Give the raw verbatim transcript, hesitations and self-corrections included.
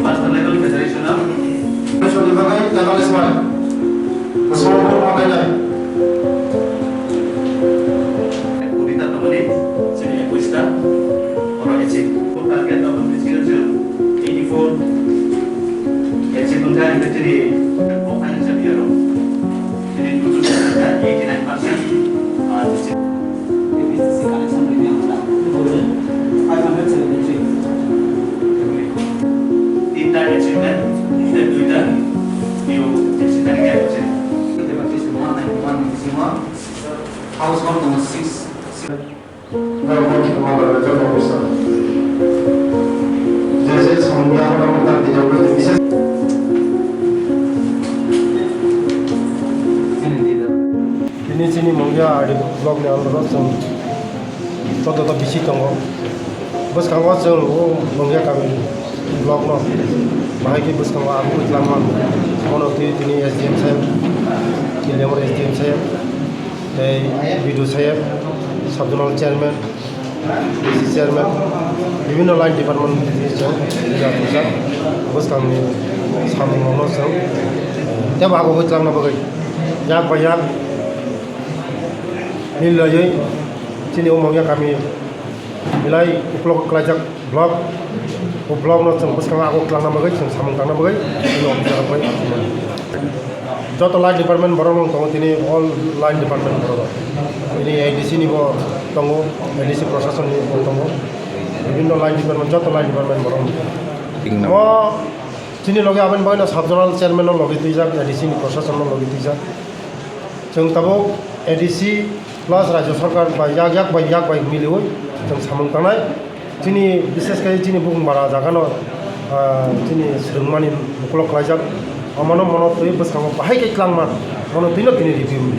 National Level Federation of Federation ni bagwi level smart. Small group ma khainai. Kobita tongmani chini ekwis ta oro achieve. Target of the chini eighty four achieve wngkha, chini financial year o. Chini eighty nine percent. Five hundred seventy three. Tinta achievement, duita new achievement. Household number six. Tini chini Mungia R D block ni under o chwng joto to bisi tongo. Bwskango chwng o Mungia kami block no bahai khe bwskango ang kwlangma. Bono twi tini S D M saheb, Kiliamor S D M saheb, tei B D O saheb, sub zonal chairman, D C chairman, bibhinno line department ni chwng rijak rijak bwskangni samung rokno chwng tebo abo kwlangna bagwi yak bai yak milaiwi chini o Mungia kami belai uklok klaijak block. O block no chwng bwskango abo kwlangna bagwi, chwng samung tangna bagwi chini officer rok bai joto line department borok rok tongo, tini all line department borok rok. Tini A D C ni bo tongo, A D C proshashan ni bo tongo, bibhinno line department, joto line department borok rok. Mo chini loge aboni bagwi no sub zonal chairman no logi twijak, A D C ni proshashan no logi twijak. Chwng tabuk A D C plus Rajya Sarkar bai yak yak bai yak bai miliwi chwng samung tangnai. Chini bishesh khe chini Bukumbara jagano, ah, chini swrwngmani uklok khlaijak. Omono mono twi bwskango bahai khe kwlangma, mono twino tini review.